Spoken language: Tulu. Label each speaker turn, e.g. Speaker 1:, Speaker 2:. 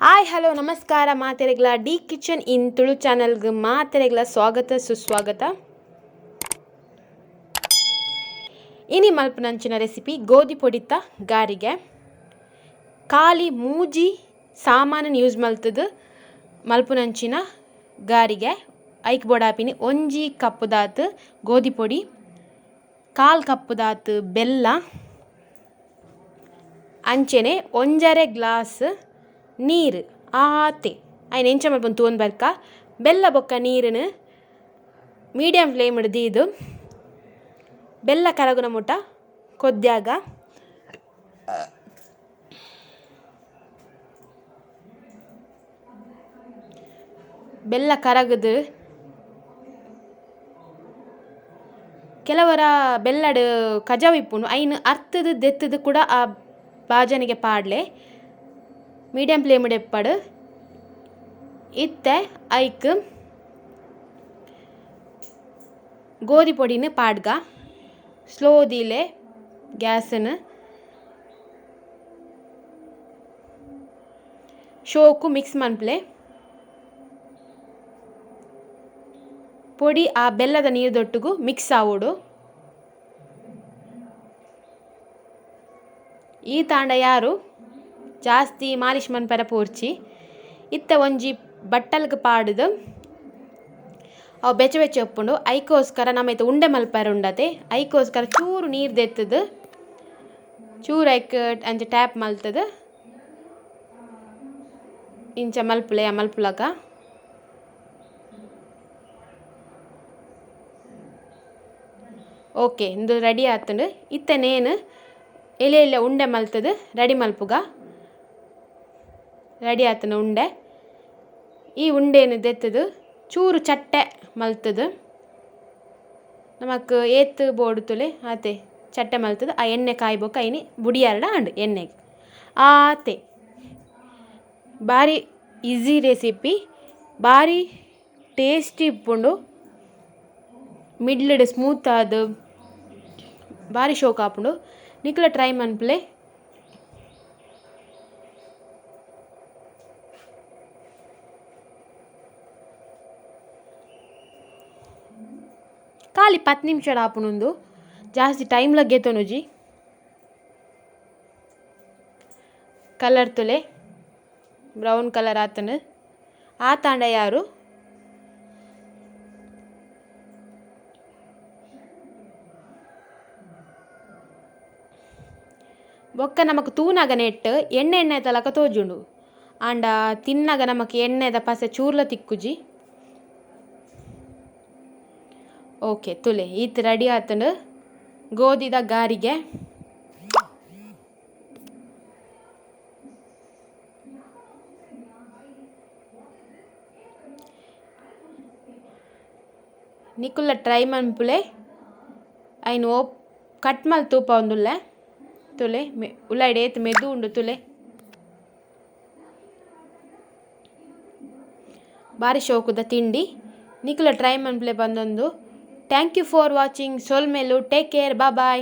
Speaker 1: Hi hello ನಮಸ್ಕಾರ ಮಾತೆರೆಗ್ಲ D kitchen in Tulu ಚಾನಲ್ಗೆ ಮಾತೆರೆಗ್ಲ ಸ್ವಾಗತ ಸುಸ್ವಾಗತ. ಇನಿ ಮಲ್ಪುನಂಚಿನ ರೆಸಿಪಿ ಗೋಧಿ ಪೊಡಿತ ಗಾರಿಗೆ. ಖಾಲಿ ಮೂಜಿ ಸಾಮಾನನ್ ಯೂಸ್ ಮಲ್ತದು ಮಲ್ಪುನಂಚಿನ ಗಾರಿಗೆ. ಐಕ್ ಬೋಡಾಪಿನಿ ಒಂಜಿ ಕಪ್ಪುದಾತ್ ಗೋಧಿ ಪೊಡಿ, ಕಾಲ್ ಕಪ್ಪುದಾತ್ ಬೆಲ್ಲ, ಅಂಚೆನೆ ಒಂಜರೆ ಗ್ಲಾಸ್ ನೀರು ಆತೆ. ಐನ್ ಎಂಚ ಮಲ್ಪುನ ತೂವೊಂದು ಬರ್ಕ. ಬೆಲ್ಲ ಬೊಕ್ಕ ನೀರುನು ಮೀಡಿಯಂ ಫ್ಲೇಮ್ ದೀದು ಬೆಲ್ಲ ಕರಗುನ ಮುಟ ಕೊದ್ಯಾಗ. ಬೆಲ್ಲ ಕರಗದು ಕೆಲವರ ಬೆಲ್ಲಡು ಕಜವು ಇಪ್ಪುಂಡು, ಐನ್ ಅರ್ತದು ದೆತ್ತದು ಕೂಡ ಆ ಬಾಜನಿಗೆ ಪಾಡ್ಲೆ. Medium flame ಇಪ್ಪಡು. ಇತ್ತೆ ಐಕ್ ಗೋಧಿ ಪೊಡಿನ ಪಾಡ್ಗ. ಸ್ಲೋ ದೀಲೆ ಗ್ಯಾಸನ್ನು ಶೋಕು ಮಿಕ್ಸ್ ಮನ್ಪ್ಲೆ. ಪೊಡಿ ಆ ಬೆಲ್ಲದ ನೀರುದೊಟ್ಟುಗು ಮಿಕ್ಸ್ ಆವೊಡು. ಈ ತಾಂಡ ಯಾರು ಜಾಸ್ತಿ ಮಾಲಿಶ್ ಮನ್ಪೆರ ಪೋರ್ಚಿ. ಇತ್ತೆ ಒಂಜಿ ಬಟ್ಟಲ್ಗ್ ಪಾಡುದು ಅವು ಬೆಚ್ಚ ಬೆಚ್ಚ ಉಪ್ಪುಂಡು. ಐಕೋಸ್ಕರ ನಮ ಇತ್ತೆ ಉಂಡೆ ಮಲ್ಪೆರ ಉಂಡತೆ. ಐಕೋಸ್ಕರ ಚೂರು ನೀರು ದೆತ್ತದು ಚೂರು ಐಕ್ ಅಂಚ ಟ್ಯಾಪ್ ಮಲ್ತದು ಇಂಚ ಮಲ್ಪುಲೆ ಮಲ್ಪುಲಕ. ಓಕೆ, ಇಂದು ರೆಡಿ ಆತುಂಡು. ಇತ್ತೆ ನೇನು ಎಲೆ ಎಲೆ ಉಂಡೆ ಮಲ್ತದು ರೆಡಿ ಮಲ್ಪುಗ. ರೆಡಿ ಆತನ ಉಂಡೆ. ಈ ಉಂಡೆನು ದೆತ್ತದು ಚೂರು ಚಟ್ಟೆ ಮಲ್ತದು ನಮಕ್ ಏತ್ ಬೋಡುತ್ತಲೆ ಆತೆ ಚಟ್ಟೆ ಮಲ್ತದು. ಆ ಎಣ್ಣೆ ಕಾಯ್ಬೊಕ್ಕ ಐನಿ ಬುಡಿಯಾರಡ ಅಂಡು ಎಣ್ಣೆಗೆ ಆತೆ. ಬಾರಿ ಈಸಿ ರೆಸಿಪಿ, ಬಾರಿ ಟೇಸ್ಟಿ ಇಪ್ಪುಂಡು. ಮಿಡ್ಲಡ್ ಸ್ಮೂತ್ ಆದ್ ಬಾರಿ ಶೋಕ್ ಆಪುಂಡು. ನಿಕುಲ ಟ್ರೈ ಮನ್ಪುಲೆ. ಖಾಲಿ 10 ನಿಮಿಷ ಆಪುಂಡು, ಜಾಸ್ತಿ ಟೈಮ್ ಲಗ್ಗೆತೊನುಜಿ. ಕಲರ್ ತುಲೆ ಬ್ರೌನ್ ಕಲರ್ ಆತನು. ಆತಾಂಡ ಯಾರು ಬೊಕ್ಕ ನಮಕ್ ತೂನಗ ನೆಟ್ ಎಣ್ಣೆ ಎಣ್ಣೆ ತಲಕ ತೋಜುಂಡು. ಆಂಡ ತಿನ್ನಗ ನಮಕ್ ಎಣ್ಣೆದ ಪಸೆ ಚೂರ್ಲ ತಿಕ್ಕುಜಿ. ಓಕೆ ತುಲೆ ಈತ್ ರೆಡಿ ಆತಂಡು ಗೋಧಿದ ಗಾರಿಗೆ. ನಿಕುಲ್ಲ ಟ್ರೈ ಮನ್ಪುಲೆ. ಐನ್ ಓ ಕಟ್ ಮಲ್ ತೂಪ ಒಂದುಲ್ಲೆ ತುಲೆ ಉಲಾಯ್ಡ್ ಏತ್ ಮೆದು ಉಂಡು ತುಲೆ. ಬಾರಿ ಶೋಕುದ ತಿಂಡಿ. ನಿಕುಲ try ಮನ್ಪುಲೆ ಬಂದೊಂದು. Thank you for watching. ಸೊಲ್ಮೆಲು. Take care. Bye.